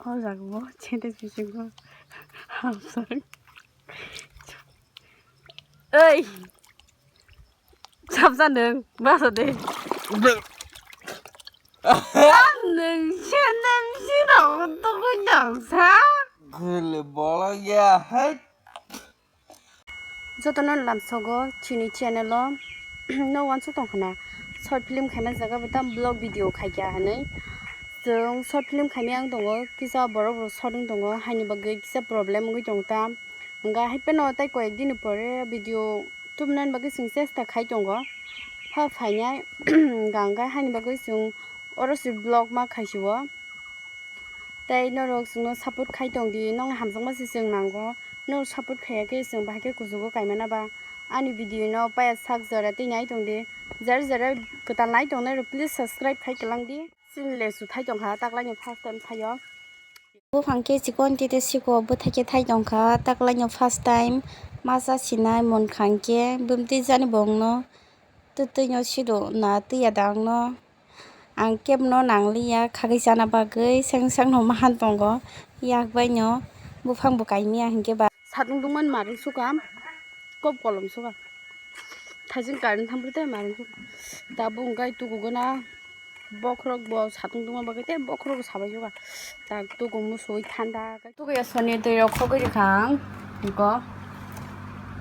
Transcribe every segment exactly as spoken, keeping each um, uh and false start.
O jaga bo sentence bisingo hamsok. Oi. Sabsa nwng basa de. Nwng sentence bisingo tongwi tongsa. Gole bolok ya hai. Jotono lamsogo chini channel o no wansuk tong khna short film khaima jaga bo tam vlog video khaikha hinwi. Chwng short film khaimaya wng tongo, kisa borok rok short wng tongo, haini bagwi kisa problem wngwi tongo tam. Hwnka hai phano tei koyek dini pore video tubunani bagwi chwng chesta khai tongo. Pha phainai hwnka hwnka haini bagwi chwng oro se vlog ma khaisio. Tei norok chwngno support khai tong di, nokni hamjakma se chwng nango. Norok support khaiya khe chwng bahai khe kuchugo kaimana ba. Ani video no paya sak jora tei nai tong di. Jara jara kwtal nai tongnai rok please subscribe khai kwlang di. Chini lesu thai tong kha, taklaini first time thaio. Buphang khe chikon tite siko bwthai khe thai tong kha, taklaini first time. Masa sinai munkha hwnkhe bumtwi jani bongno twtwino sido na twiya dangno. Ang kebno nangliya khagwi chana bagwi seng sengno mahan tongo, yak baino buphang bo kaimiya hinkhe ba. Satung tungmani marung sukam, kop kolom sukam. Thaising karwi thampri tei marung sukam. Tabuk hwnkhe tukuguna bokhorok bo satung tungma bagwi tei bokhorok bo sabai sukam. Tak tuku musui thanda. Tukuya soni twi rok khogwi rikha ang. Iko.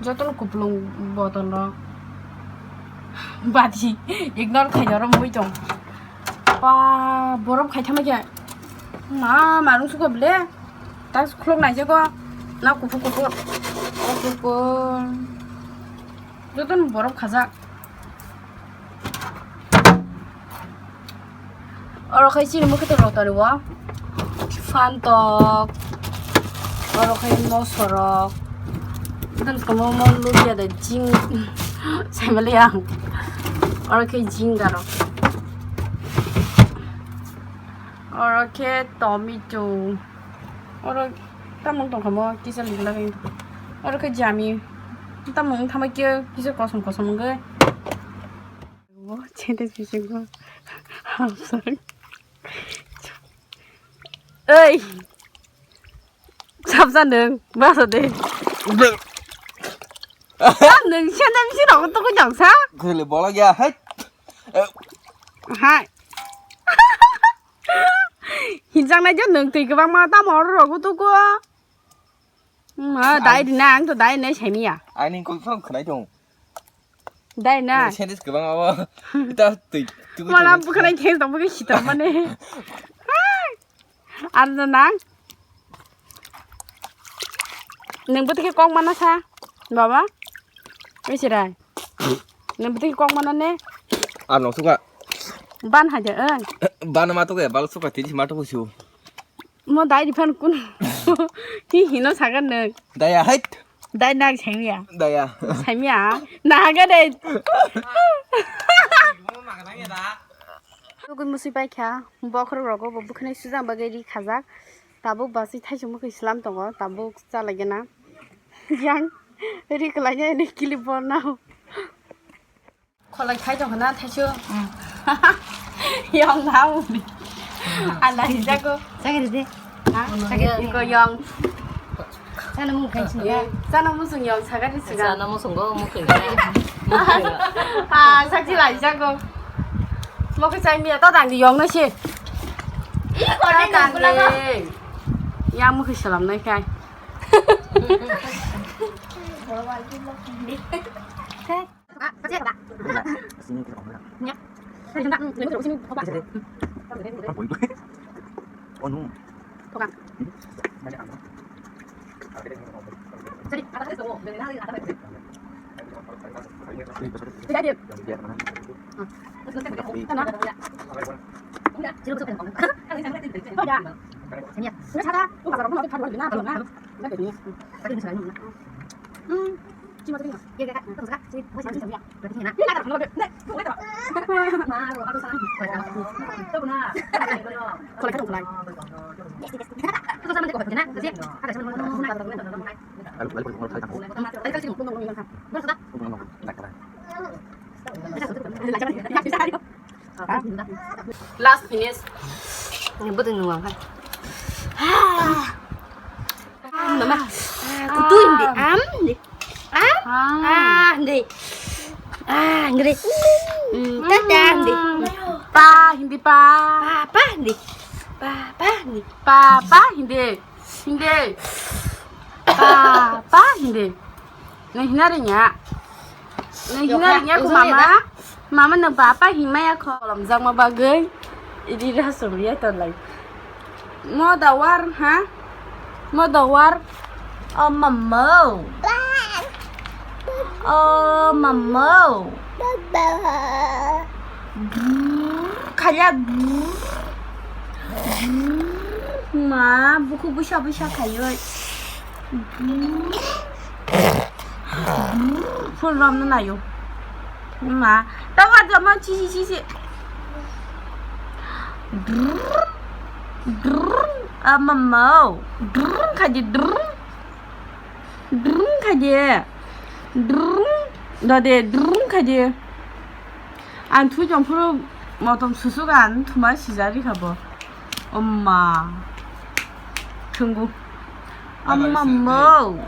Jotono kupulung botol rok. Bati. Ignore khai doro mui tong. Pa borok khai thama khe. Ma marung suka ble. Tak khulok nai jago. Na kupu kupu. Kupu. Jotono borok khajak. Oro khai chini mokhe to rotari o phantok, oro khai mosorok, dan komo mo lubya da jing saimali ang. Oro khai jing daro, oro khai tomato, oro tamung tong kamo kisa ligi lagi. Oro khai jami tamung thama kisa kosom kosom wngwi. Sentence bisingo hamsok. Oi. Sabsa nwng basa de. Nwng sentence bisingo tongwi tongsa. Gole bolok ya hai. Hai. Hinjak nai je nwng twi kwbangma tamo oro rogo tugo. Ma dai rina ang to dai nai semiya. Ani kol phang khnai tong. Dai na. Sentence kwbang abo. Ita twi, twi, twi. Mala bwkhwnai khe tong bwkhe sitong mane. Ar na nang. Nwng bwtwi khe kok mana sa, baba? Oi sirai. Nwng bwtwi khe kok mana ne? Ar no suka. Ban haja, eh. Ban ma to ke, bal suka tini ma to kusu. Mo dai di phan kun. Hi hino sagan nwng. Daya hait. Dai nang saimya. Daya. Saimya. Nahaga de. Tugui musui paikha. Bokhorok rogo bo bwkhwnai sujang bagwi ri khajak. Tabuk basui thaisung bwkhwi slam tongo. Tabuk chalaigena. Yang ri kwlainai ni kili bornao. Kholai khai tong khna thaisu. Yong na uni. Ala hijago. Sagari de. Ha? Sagari de. Ko yong. Sana mung khai sini ya. Sana mung sung yong sagari sini. Sana mung sung go mung khai. Ah, sakji lai jago. Mo ke chai mi ta dang yong na si. Ih, kau ni kau pula kau. Ya mung ke salam nai kai. Last finish. Ni bwtwi nung ang kha. Mama. Kutu hindi. Am hindi. Am. Ah hindi. Ah hindi. Tata hindi. Pa hindi pa. Papa hindi. Papa hindi. Papa hindi. Hindi. Papa hindi. Nang hina rinya. Nang hina rinya ko mama. Mama nang papa himaya ko. Kolom jang ma bagwi. Idi rasum ya to lai. Mo dawar ha? Mo dawar. Oh mama. Oh mama. Khalya. Ma buku busa busa khayo. Phul rom no nayo. Ma. Tawa jama chi chi chi chi. Ama mau. Khaji. Drung khaji. Drung. Dode drung khaji. Ang thui jong phuru motom susuk ang thuma sijari khabo. Oma. Thunggu. Ama mau.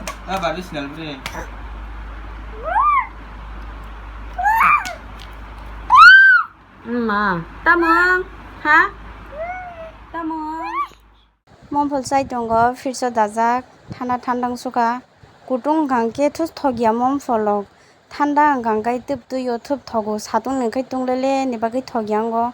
Ma. Tamung. Ha? Tamung. Momphol chai tongo, phirso dajak, thana thandang sukha. Kutung hwnkha khe thus thokya mompholo. Thanda hwnkha khe twp twi o thwp thogo, satung ni khai tung lele ni bagwi thokya wngo.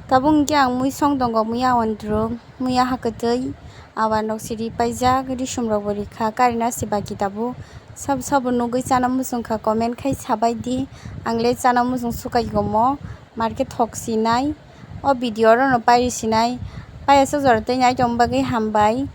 Tabuk hwnkhe ang mui song tongo, muya wandru, muya hakwtwi, abar nok siri paijak, risum rok bo rikha, karina se baki tabuk. Sab sabo nugwi chana muchung kha, comment khai sabai di, ang le chana muchung sukai gomo, mar khe thok sinai. O video oro no pairi sinai, paiya sok jora tei nai tong bagwi hambai.